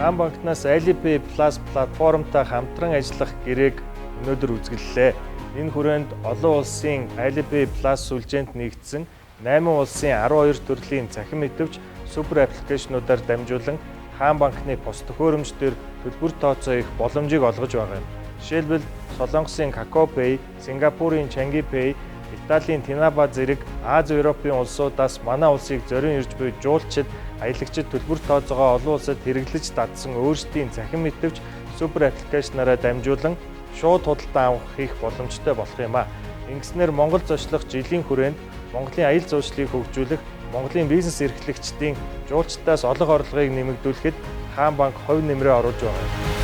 Хаан банкнаас Alipay Plus платформтой хамтран ажиллах гэрээг өнөөдөр үзэсгэлэнлээ. Энэ хүрээнд олон улсын Alipay Plus сүлжээнд нэгдсэн 8 улсын 12 төрлийн цахим идэвч супер application уудаар дамжуулан Хаан банкны POS төхөөрөмж дээр төлбөр тооцоо хийх боломжийг олгож байгаа юм. Жишээлбэл, Солонгосын Kakao Pay, Сингапурын Changi Pay, Италийн Tinaba зэрэг Ази, Европын улсуудаас манай улсыг зорин ирж буй жуулчид, аялагчид төлбөр тооцоогоо олон улсад хэрэглэж дадсан өөрсдийн цахим идэвч супер application аараа дамжуулан шууд худалдан авах хийх боломжтой болох юм а. Ингэснээр Монгол зочлох жилийн хүрээнд Монголын аялал жуулчлалыг хөгжүүлэх, Монголын бизнес эрхлэгчдийн жуулчдаас олох орлогыг нэмэгдүүлэхэд Хаан банк хувь нэмрээ оруулж байгаа юм.